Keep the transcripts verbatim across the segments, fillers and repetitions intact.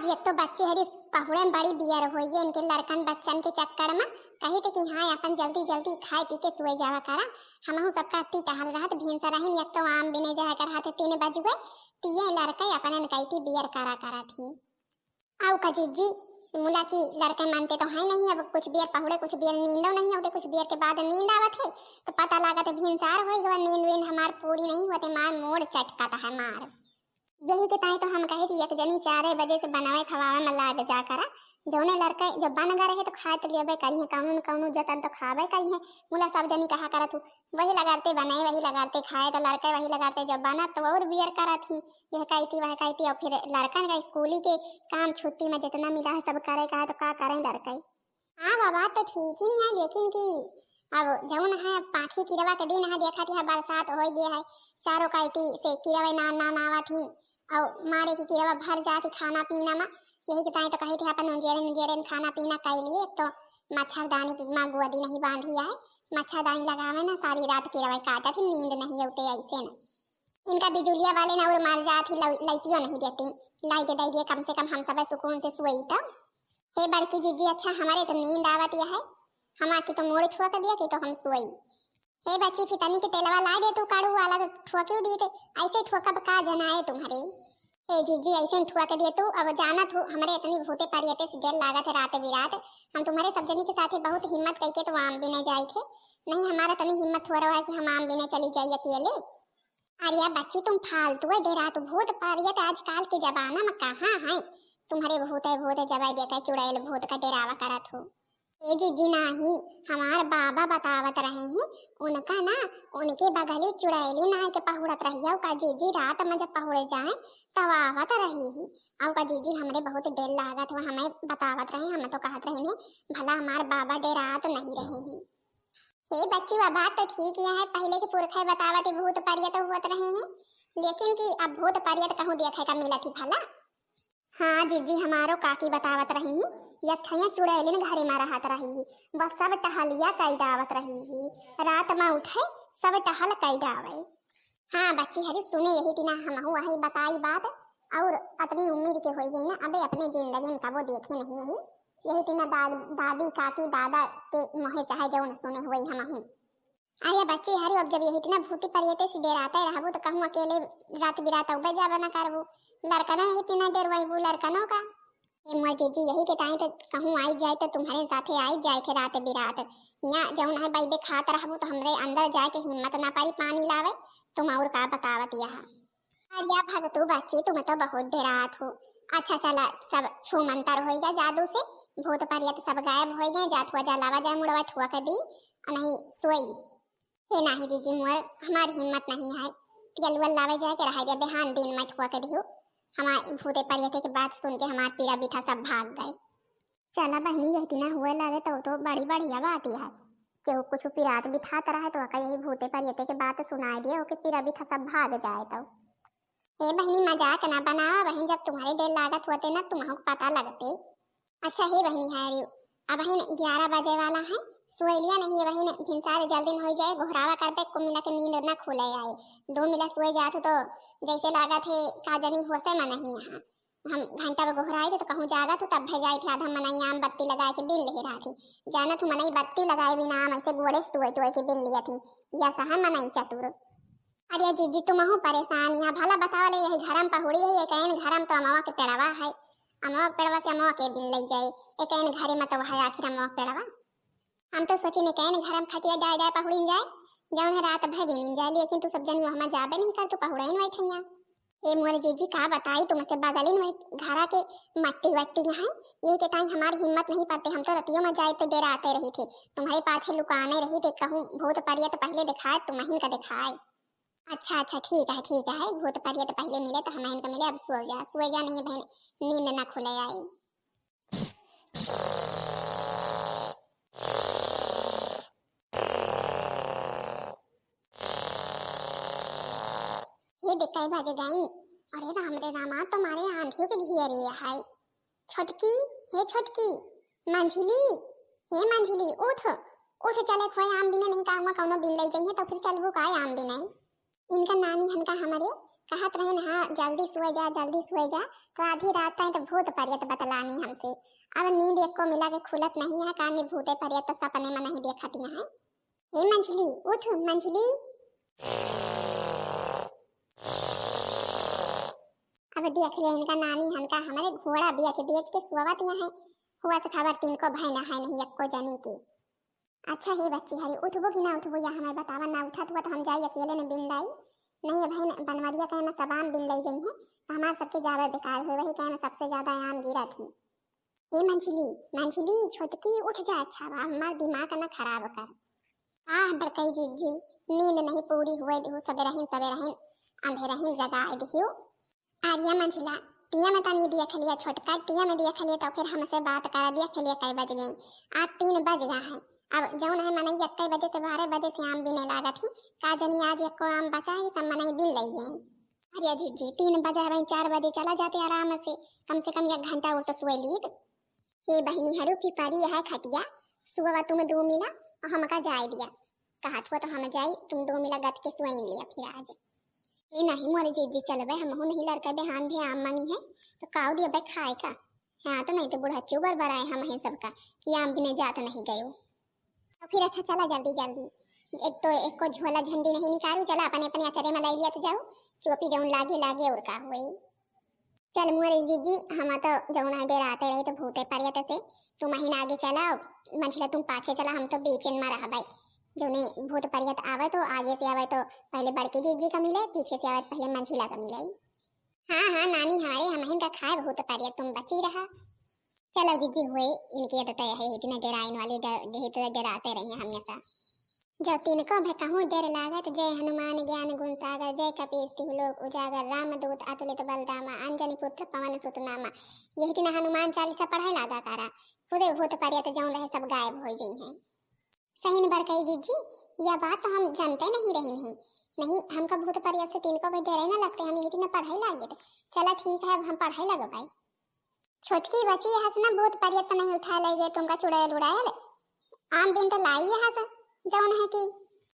एक तो बच्ची हरी पहुड़े में बड़ी बियर होई है इनके लड़कन बच्चन के चक्कर में। कही थे कि हाँ, अपन जल्दी जल्दी खाए पी के सोए जावा करा। हमहू सबका अत्ती टहल रहत, भिनसर रहिन, एक तो आम बिने जाए कर हाथे तीन बज गए, पिए लड़के अपन कही थी बियर करा करा थी। आउ का जीजी, मुला की लड़के मानते तो है नहीं, अब कुछ बियर पहुड़े, कुछ बियर नींदो नहीं होते, कुछ बियर के बाद नींद आवत है, तो पता लागत है भिनसार होई गवा, नींद वींद हमार पूरी नहीं होते, मार मोड़ चटकाता है मार। यही के ताई तो हम कहे कि एक जनी चारे बजे से बनावे खवावे में लाग जा करा, जौने लड़के जो बन गा रहे तो खाए तो लेबे करिहे, कौनो न कौनो जतन तो खाबे करिहे। मुला सब जनी कहा करत हूँ, वही लगाते बने, वही लगाते खाए, तो लड़के वही लगाते जब बनत तो और बियर करत ही, यह कहती वह कहती, और फिर लड़कन का स्कूली के काम छुट्टी में जितना मिला है सब करे का है, तो का करें लड़के। हाँ बाबा, तो ठीक ही नहीं है, लेकिन कि अब जौन है पाखी किरवा के दिन है, देखा थी बरसात हो गया है, चारों काइती से किरवा नाम नाम आवत ही, और मारे की किरवा भर जाती खाना पीना में। यही के ताई तो कही थी अपन उंजेरन उंजेरन खाना पीना कर लिए, तो मच्छरदानी में गोदी नहीं बांधी है, मच्छरदानी लगावे ना, सारी रात किरवा काटत ही, नींद नहीं उठे ऐसे न। इनका बिजुलिया वाले ना और मर जात ही, लौ-, लैतियो नहीं देती, लाइट दे दिए, कम से कम हम सब सुकून से सोई तो। हे बड़की जीजी, अच्छा हमारे तो नींद आवत है, हमार की तो मोड़ ठुआ कर दिया कि तो हम सोई। हे बच्ची, फिर तनी के तेलवा ला दे तू, काड़ू वाला तो ठुआ क्यों दी थे, ऐसे ठुआ कब का जनाए तुम्हारे। हे जीजी, ऐसे ठुआ कर दिए तू, अब जाना तू, हमारे इतनी भूते परियते से डर लागत है रात बिरात। हम तुम्हारे सब जनी के साथ बहुत हिम्मत करके तो आम बिने जाए थे, नहीं हमारा तनी हिम्मत हो रहा है कि हम आम बिने चली जाए अकेले। अरे बच्ची, तुम फालतू है डेरात, भूत परियत आजकल के जमाना में कहाँ है? तुम्हारे भूत है, भूत है, जब देखा चुड़ैल भूत का डेरावा करत हो। ए जीजी नाही, हमार बाबा बतावत रहे हैं, उनका ना, उनके बगली चुड़ैली नाय के पहुड़त रही, और का जीजी रात में जब पहुड़े जाए तब आवत रही ही, और का जीजी हमरे बहुत डर लागत हुआ, हमें बतावत रहे, हम तो कहत रहे हैं भला हमार बाबा डेरात नहीं रहे हैं। हे बच्ची, वह बात तो ठीक ही है, पहले के पुरखे बतावत ही भूत परियत होत रहे हैं, लेकिन कि अब भूत परियत कहूँ देखे का मिलत ही भला? हाँ जीजी, हमारो काकी बतावत रही ही, एक ठैया चुड़ैलिन घरे में रहत रही ही, वह सब टहलिया कई डावत रही ही, रात में उठे सब टहल कई डावे। हाँ बच्ची हरी सुने, यही तिना हमहू वही बताई बात, और अपनी उम्मीद के होई गई ना, अबे अपने जिंदगी में कबो देखे नहीं यही, यही तिना दा-, दादी काकी दादा के मोहे चाहे जौन सुने हुई हमहू। अरे बच्ची हरी, अब जब यही इतना भूती परियते से डेराते रहबू तो कहूँ अकेले रात बिरात उबे जाबे ना करबू, लड़कनो यही इतना डेरवाइबू लड़कनो का। ए मोर जीजी, यही के ताई तो कहूँ आई जाए तो तुम्हारे साथे आई जाए थे रात बिरात, यहाँ जौन है बैबे खात रहबू तो हमरे अंदर जाए के हिम्मत ना पारी पानी लावे, तुम और का बतावत यहाँ। अरे भगतू बच्ची, तुम तो बहुत डेरात हो। अच्छा चला, सब छू मंतर होई गया जादू से, भूत परियत सब गायब होई गए, जात हुआ जा लावा जाए मुड़वा ठुआ कर दी, और नहीं सोई। हे नाही जीजी मोर, हमारी हिम्मत नहीं है, तेल वेल लावे जाए के रह गया, बिहान दिन में ठुआ कर दियो। हमारे भूते परियत के बात सुन के हमार पीरा बिथा सब भाग गए। चला बहिनी, यह तिना हुए लागे तो, तो बड़ी बढ़िया बात ही है। केहू कुछ पिरात बिथात रहे तो ओका यही भूते परियते के बात सुनाए दिए, ओके पीरा बिथा सब भाग जाए तो। हे बहिनी, मजाक ना बनावा बहिन, जब तुम्हारे डर लागत होते ना तुम्हारा पता लगते। अच्छा हे बहिनी, है रे, अब बहिन ग्यारह बजे वाला है, सोए लिया नहीं बहिन, भिनसार जल्दी न हो जाए, गोहरावा कर पे कुमिला के नींद ना खुले आए, दो मिला सोए जात हो तो जैसे लागत है का जनी होशे में नहीं यहाँ। हम घंटा में गोहराए थे तो कहूँ जागत हो, तब भे जाए थे आधा मनई आम बत्ती लगाए के बिन ले रहा थी। जानत हूँ मनई बत्ती लगाए बिना आम ऐसे गोड़े से टुए टुए के बिन लिया थी। या सहा मनई चतुर। अरे जीजी, तुमहू परेशान यहाँ, भला बताओ ले, यही घरम पहुड़ी है, एक ऐन घरम तो अमवा के पेड़वा है, अमवा के पेड़वा से अमवा के बिन ले जाए, एक ऐन घरे में तो है आखिर अमवा के पेड़वा। हम तो सोची ने कैन घरम खटिया डाय डाय पहुड़िन जाए, जौन है रात भर बिनिन जाए, लेकिन तू सब जनी वहाँ जाबे नहीं कर, तू पहुड़े नहीं ठैया। ए मोर जीजी, का बताई तुमसे, बगलिन वही घरा के मट्टी वट्टी है, यही के ताई हमारी हिम्मत नहीं पड़ते, हम तो रतियों में जाए तो डेराते रही थे, तुम्हारे पाछे लुकाने रही थे, कहूँ भूत परियत पहले दिखाए, तुमहिन का दिखाए। अच्छा अच्छा, ठीक है ठीक है, भूत परियत पहले मिले तो हमहिन का मिले, अब सो जा, सो जा, नहीं बहन, नींद ना खुले आई। हे देखाई भागे गाई, अरे राम रे रामा, तुम्हारे आंधियों के घेरे है। छोटकी, हे छोटकी, मंझली, हे मंझली, उठ, उठ, चले खोए आम बिने, नहीं कहूँगा कौनो बिन लई जइहे तो फिर चलबू काय आम बिने। इनका नानी हनका हमरे कहत रहे ना, जल्दी सोए जा, जल्दी सोए जा, तो आधी रात ताईं तो भूत परियत बतलानी हमसे। अब नींद एको मिला के खुलत नहीं है, कानी भूते परियत तो सपने में नहीं देखती हैं। हे मंझली, उठ मंझली। अब देख ले इनका नानी, हमका हमरे घोड़ा बेच बेच के सुअवत यहाँ है। हुआ से खबर तिनको भय न है नहीं एको जनी के। अच्छा हे बच्ची हरी, उठबो कि ना उठबो, या हमें बतावा, ना उठत हुआ तो हम जाई अकेले न बिन लाई। नहीं भाई, बनवरिया कहे में सब आम बिन लाई जाई है, तो हमार सबके जावे बेकार हुए, वही कहे में सबसे ज्यादा आम गिरा थी। हे मंझली, मंझली, छोटकी, उठ जा, अच्छा बा, हमार दिमाग न खराब कर। आह, बड़कई जिज्जी, नींद नहीं पूरी हुए दिहु, सबेरहिन, सबेरहिन, अंधेरहिन जगाए दिहु। अरे मंझिला, टिया में तनी देख लिया छोटका, टिया में देख लिया तो फिर हमसे बात कर, देख लिया कई बज गई। आज तीन बज गया है। अब जौन है मनई इक्कीस बजे से बारह बजे से आम बीने लागत ही, का जनी आज एको आम बचा है, सब मनई बीन लई है। अरे जिज्जी, तीन बजे, अब चार बजे चला जाते आराम से, कम से कम एक घंटा और तो सोए लीत। हे बहिनी हरू, फिर परी है खटिया, सुबह तुम दो मिला और हमका जाए दिया। कहत हुआ तो हम जाई, तुम दो मिला गत के सोइन लिया फिर आज। ए नहीं मोरे जिज्जी, चलबे हमहू नहीं, लड़का बिहान भी आम मांगी है तो काऊ दिया बे खाए का। हाँ तो नहीं तो बुढ़च्चू बरबराए हम हैं सबका कि आम बिने जात नहीं गयो। तो फिर अच्छा चला जल्दी जल्दी, एक तो एको झोला झंडी नहीं निकालू, चला अपने अपने अचरे में लाई लिया तो जाऊ, चोपी जौन लागे लागे और का हुई। चल मोरे जिज्जी, हम तो जौन है डेराते रही तो भूते परियत से, तुम महीना आगे चला, मंझिला तुम पाछे चला, हम तो बीचन में रहबै। जौने भूत परियत आवे तो आगे से आवे तो पहले बड़के जिज्जी का मिले, पीछे से आवे तो पहले मंझिला का मिले। हाँ हाँ नानी, हमारे हमहिन का खाए भूत परियत, तुम बची रहा। चलो जिज्जी हुए, इनकी आदत है इतना डेराइन वाली, डर, यही तो डेराते रही हैं हमेशा। जब तिनको भे कहूँ डर लागत, जय हनुमान ज्ञान गुण सागर, जय कपीस तिहु लोक उजागर, रामदूत अतुलित बल धामा, अंजनी पुत्र पवन सुत नामा। यही दिन हनुमान चालीसा पढ़े लागा करा, खुदे भूत परियत जौन रहे सब गायब हो जाई हैं। सही न बड़कई जिज्जी, यह बात तो हम जानते नहीं रही नहीं। नहीं, हमका भूत परियत से तिनको भी डरे न लगते, हम यही दिन पढ़े लागे। चला ठीक है, अब हम पढ़े लगो भाई। छोटकी बची हस न, भूत परियत तो नहीं उठा ले गए तुमका चुड़ैल उड़ैल। आम बिन तो लाई हस, जौन है कि।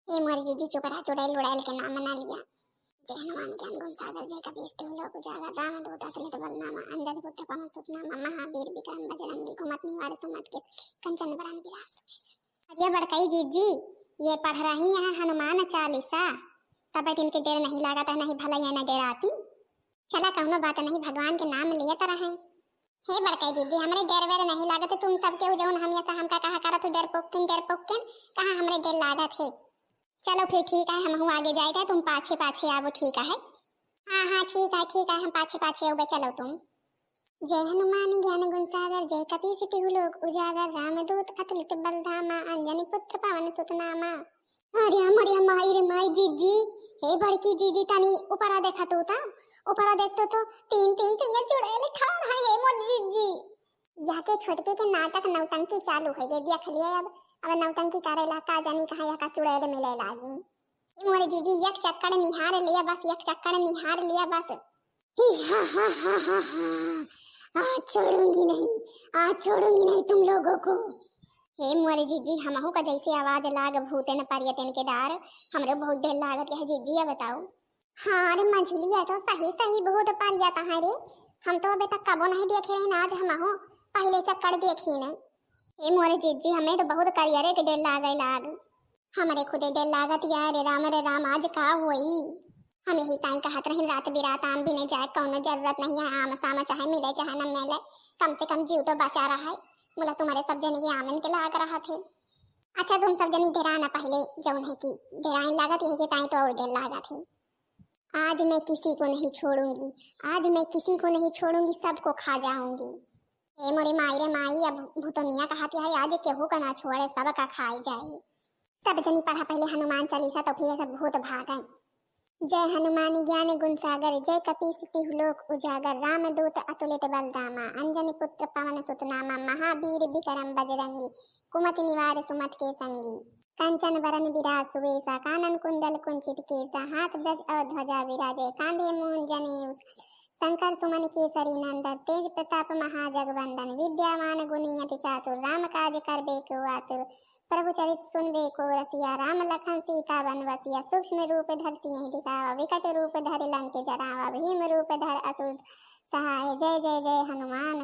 ए मोर जिज्जी चुप रहा, चुड़ैल उड़ैल के नाम ना लिया। जय हनुमान ज्ञान गुण सागर, जय कपीस तिहु लोक उजागर, रामदूत अतुलित बल धामा, अंजनी पुत्र पवन सुत नामा, महावीर विक्रम बजरंगी, कुमति निवार सुमति के, कंचन बरन विराज सुबेसा। अरे बड़कई जिज्जी, ये पढ़ रही हैं हनुमान चालीसा, तब इनके डर नहीं लागत है, नहीं भला ये न डेराती। चला कौनो बात नहीं, भगवान के नाम लियत रहे। हे बड़कई जिज्जी, हमरे डर वर नहीं लागत, तुम सबके उ जौन हमेशा हमका कहा करत हो डरपोकिन डरपोकिन, कहाँ हमरे डर लागत है। चलो फिर ठीक है, हमहू आगे जाएगा, तुम पाछे पाछे आवो, ठीक है? हाँ हाँ ठीक है, ठीक है, हम पाछे पाछे आवे, चलो तुम। जय हनुमान ज्ञान गुण सागर, जय कपीस तिहु लोक उजागर, रामदूत अतुलित बल धामा, अंजनी पुत्र पवन सुत नामा। अरे मोरे माई रे माई जिज्जी, हे बड़की जिज्जी तनी ऊपरा देखा तू ता, ऊपरा देख तो, तो तीन तीन ठे चुड़ैल ठाड़ है, हे मोर जिज्जी। जाके छोटके के नाटक नौटंकी चालू है ये, देख लिया अब, अब नौटंकी करेला का जानी कहाँ यह का चुड़ैल मिले लागी। ए मोरे जिज्जी एक चक्कर निहार लिया बस, एक चक्कर निहार लिया बस। ही हा हा हा हा हा, आज छोड़ूंगी नहीं, आज छोड़ूंगी नहीं तुम लोगों को। हे मोरे जिज्जी, हमहू का जैसे आवाज लाग भूतन परियतन के डार, हमरो बहुत डर लागत है जिज्जी, अब बताओ। हाँ रे मंझलिया, तो सही सही भूत परियत है रे, हम तो अबे तक कबो नहीं देखे रहे, आज हमहू पहले चक्कर देखी न। हे मोरे जिज्जी, हमें तो बहुत करियरे के डर लागे लाग। हमरे खुदे डर लागत या रे राम रे राम, आज का होई? हम यही ताई कहत रहिन रात बिरात आम बिने जाए, कौनो जरूरत नहीं है, आम साम चाहे मिले चाहे न मिले, कम से कम जीव तो बचा रहा है। मुला तुम्हारे सब जने के आमन के लाग रहा थे। अच्छा तुम सब जनी डेरा ना पहले, जौन है कि डेराइन लागत यही के ताई तो और डर लागत है। आज मैं किसी को नहीं छोड़ूंगी, आज मैं किसी को नहीं छोड़ूंगी, सबको खा जाऊंगी। ए मोरे माई रे माई, अब भूतनिया कहत है आज केहू का ना छोड़े, सबका खाए जाए। सब जनी पढ़ा पहले हनुमान चालीसा, तो फिर सब भूत भागन। जय हनुमान ज्ञान गुण सागर, जय कपीस तिहु लोक उजागर, रामदूत अतुलित बल धामा, अंजनी पुत्र पवन सुत नामा, महावीर विक्रम बजरंगी, कुमति निवार सुमति के संगी, कंचन बरन विराज सुबेसा, कानन कुंडल कुंचित केसा, हाथ ब्रज और ध्वजा विराजे, कांधे मूंज जनेऊ, शंकर सुमन केसरी नंदन, तेज प्रताप महाजगवंदन, विद्यावान गुणी अति चातुर, राम काज करबे को आतुर, प्रभु चरित सुनबे को रसिया, राम लखन सीता वन बसिया, सूक्ष्म रूप धर सिंह दिखावा, विकट रूप धर लंक जरावा, भीम रूप धर असुर सहाय। जय जय जय हनुमान।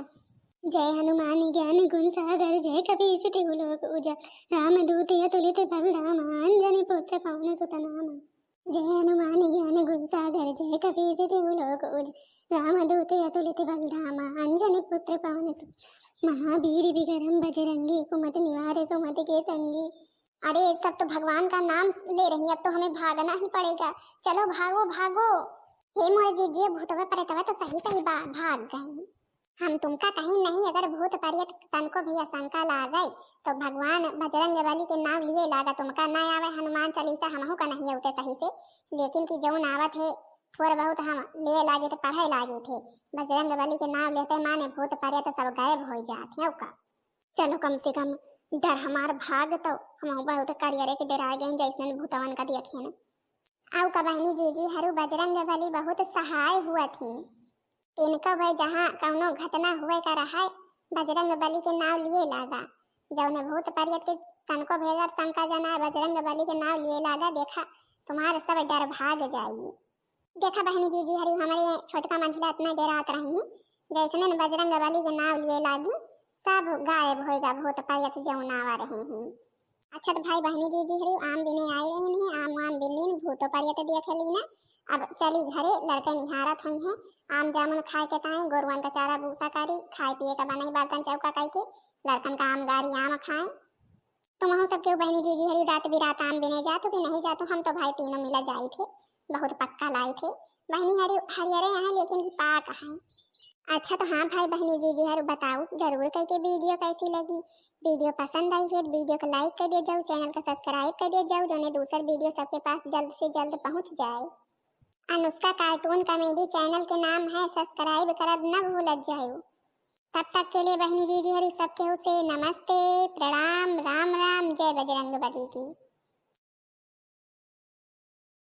जय हनुमान ज्ञान गुण सागर, जय कपीस तिहु लोक उजागर। राम दूत अतुलित बल धामा, अंजनी पुत्र पवन सुत नामा। जय हनुमान ज्ञान गुण सागर, जय कपीस तिहु लोक उजागर। राम दूत अतुलित बल धामा, अंजनी पुत्र पवन सुत। महावीर विक्रम बजरंगी, कुमति निवार सुमति के संगी। अरे, सब तो भगवान का नाम ले रही, अब तो हमें भागना ही पड़ेगा। चलो भागो भागो। हे मोर जीजी, भूतवा प्रेतवा तो सही सही बा, भाग गई। हम तुमका कहीं नहीं, अगर भूत प्रेत तनको भी आशंका लागे तो भगवान बजरंग बली के नाम लिए लागा। तुमका ना आवे हनुमान चालीसा, हमहू का नहीं होते सही से, लेकिन कि जौन आवत है थोड़ बहुत हम ले लागे थे, पढ़े लागे थे। बजरंग बली के नाम लेते माने भूत प्रेत सब गायब हो जात है का। चलो कम से कम डर हमार भाग तो, हमहू बहुत करियरे के डरा गए जैसन भूतवन का दियत है ना। आउ का बहनी जीजी हरू बजरंग बली बहुत सहाय हुआ थी। इनको भाई जहाँ कौनो घटना हुए का रहा, बजरंग बली के नाम लिए लागा। जौने भूत प्रेत के तनको भी अगर शंका जनाए, बजरंग बली के नाम लिए लागा, देखा तुम्हारे सब डर भाग जाई। देखा बहनी जीजी हरी हमरे छोटका मंझिला इतना डेरात रही, जैसने न बजरंग बली के नाम लिए लागी, सब गायब होएगा भूत प्रेत जौन आवा रहे हैं। अच्छा तो भाई बहनी जीजी हरी आम बिने आई रही हैं, आम वाम बिनीन भूतो प्रेत देख लीना। अब चली घरे, लड़के निहारत हुई हैं, आम जामुन खाए के ताई गोरुअन का चारा भूसा करी, खाए पिए का बनाई बर्तन चौका करके, लड़कन का आम गारी आम खाए। तुमहू सब केहू बहनी जीजी हरी रात बिरात आम बिने जातू कि नहीं जातू? हम तो भाई तीनों मिला जाई थे, बहुत पक्का लाई थे। बहनी हरी हरियरे यहाँ लेकिन कि पाक हैं। अच्छा तो हाँ भाई बहनी जीजी हरी बताओ जरूर करके वीडियो कैसी लगी। वीडियो पसंद आई फिर वीडियो को लाइक कर दिया जाओ, चैनल का सब्सक्राइब कर दिया जाओ, जो दूसर वीडियो सबके पास जल्द से जल्द पहुँच जाए। अनुष्का कार्टून कॉमेडी चैनल के नाम है, सब्सक्राइब करब न भूलत जाओ। तब तक के लिए बहनी जीजी हरी सब केहू से नमस्ते, प्रणाम, राम राम, जय बजरंग बली की।